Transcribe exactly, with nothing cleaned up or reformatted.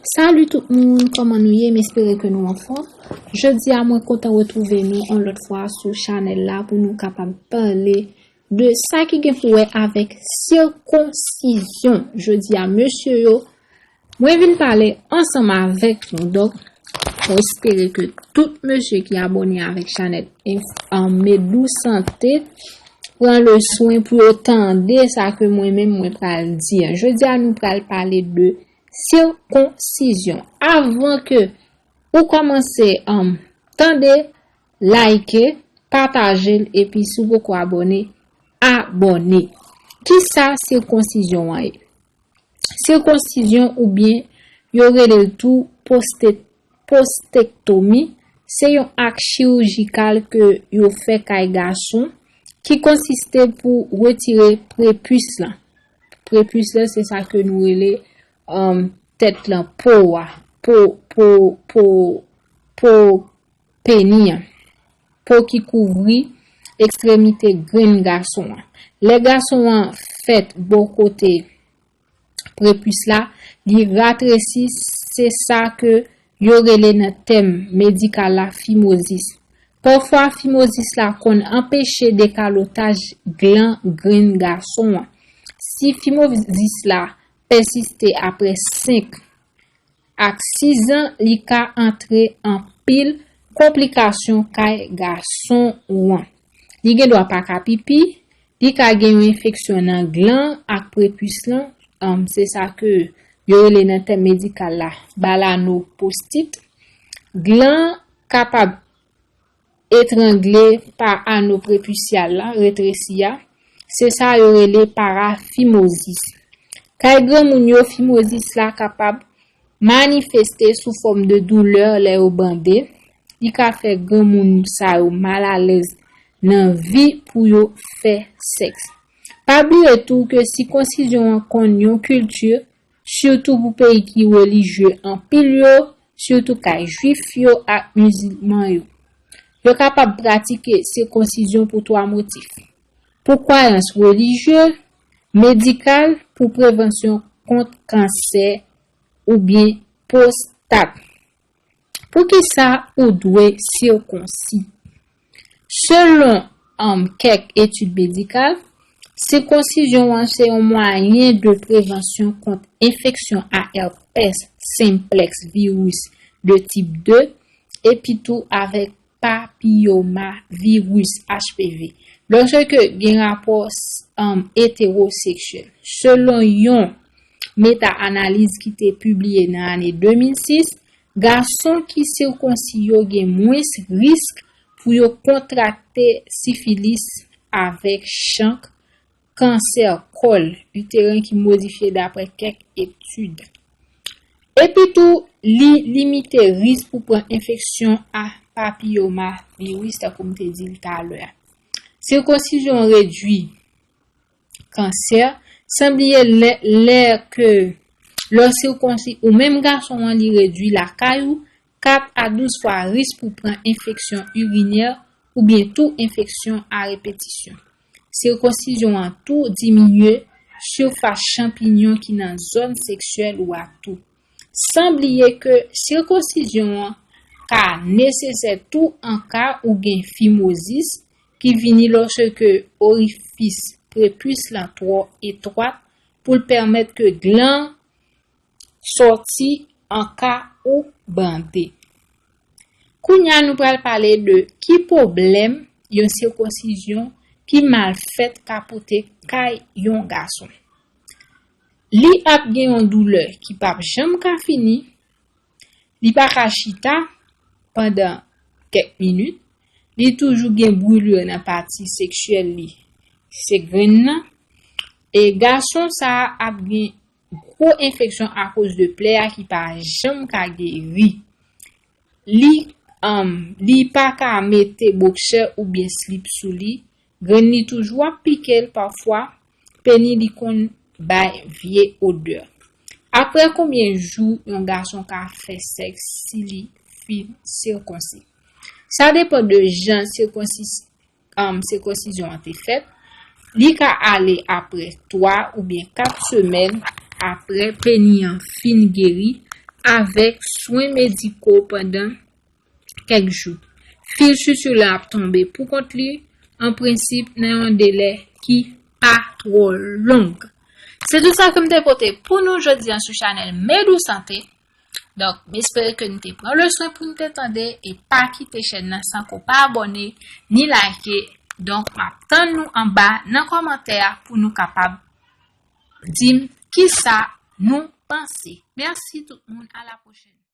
Salut tout moun, kòman nou ye? M espere ke nou anfòm. Jodi a, mwen kontan retwouve nou yon lòt fwa sou chanèl la pou nou kapab pale de sa ki gen pou wè avèk sikonsizyon. Jodi a, mesye yo, mwen vin pale ansanm avèk nou. Donk, mwen espere ke tout mesye ki abòne avèk chanèl Enf- an Medou Sante pran le swen pou yo tande sa ke mwen menm mwen pral di an. Jodi a, nou pral pale de sikonsizyon. Avan ke ou kòmanse um, tande, like, pataje l, epi si w poko abòne, abòne. Kisa sikonsizyon an ye? Sikonsizyon oubyen yo rele l tou poste- postektomi, se yon ak chirijikal ke yo fè kay gason ki konsiste pou retire prepis lan. Prepis lan, se sa ke nou rele um, tèt lan, po a, po, po, po, po peni an, po ki kouvri ekstremite grenn gason an. Lè gason an fèt bò kote prepis la, li ratresi, se sa ke yo rele nan tèm medikal la fimozis. Pafwa, fimozis la konn anpeche dekalotaj glan grenn gason an. Si fimozis la pèsiste apre senk ak sis zan, li ka antre anpil konplikasyon kay gason ou an. Li gen dwa pa ka pipi, li ka gen yon enfeksyon nan glan ak prepis lan, um, se sa ke yo rele nan tèm medikal la balanopostit. Glan kapab etrangle pa ano prepisyal la, retresi a, se sa yo rele parafimozis. Kay granmoun yo, fimozis la kapab manifeste sou fòm de doulè lè yo bande. Li ka fè granmoun sa yo malalèz nan vi pou yo fè sèks. Pa bliye tou ke sikonsizyon an konn yon kilti, sitou pou peyi ki relijye anpil yo, sitou kay jwif yo ak mizilman yo. Yo kapab pratike sikonsizyon pou twa motif: pou kwayans relijye, medikal, pou prevansyon kont kansè oubyen pwostat. Poukisa ou dwe sikonsi? Selon um, kèk etid medikal, sikonsizyon an se yon mwayen de prevansyon kont enfeksyon a èpès senplèks, viris de tip de, epi tou avèk papiyomaviris, H P V, lòske gen rapò um, etewoseksyèl. Selon yon meta-analiz ki te pibliye nan ane de mil sis, gason ki sikonsi yo gen mwens risk pou yo kontrakte sifilis avèk chank, kansè kòl iteren ki modifye dapre kèk etid. Epi tou, li limite risk pou pran enfeksyon a papiyomaviris, tankou m te di l talè a. Sikonsizyon redwi kansè, san bliye lè, lè ke lè w sikonsi ou menm gason an, li redwi lakay ou kat a douz fwa risk pou pran enfeksyon irinè oubyen tou enfeksyon a repetisyon. Sikonsizyon an tou diminye sifas chanpinyon ki nan zòn seksyèl ou a tou. San bliye ke sikonsizyon an ka nesesè tou an ka ou gen fimozis ki vini lòske orifis prepis lan twò etwat pou l pèmèt ke glan sòti an ka ou bande. Kounye a nou pral pale de ki pwoblèm yon sikonsizyon ki mal fèt ka pote kay yon gason. Li ap gen yon doulè ki p ap janm ka fini, li pa ka chita pandan kèk minit, li toujou gen brile nan pati seksyèl li, se grenn nan, e gason sa a ap gen gwo enfeksyon akoz de plè a ki pa janm ka geri. Li, um, li pa ka mete boksè oubyen slip sou li, grenn li toujou ap pike l pafwa, peni li konn bay vye odè. Apre konbyen jou yon gason ka fè sèks si li fin sikonsi? Sa depann de jan sikonsi um, sikonsizyon an te fèt, li ka ale apre twa oubyen kat semèn apre peni an fin geri, avèk swen mediko pandan kèk jou. Fil swichou la ap tonbe pou kont li, an prensip, nan yon delè ki pa twò long. Se tout sa ke m te pote pou nou jodi a sou chanèl Medou Sante. Donk, m espere ke nou te pran leswen pou nou te tande e pa kite chèn nan san ke w pa abòne ni like. Donk, m ap tann nou anba nan kòmantè a pou nou kapab di m kisa nou panse. Mèsi tout moun, a la pwochèn.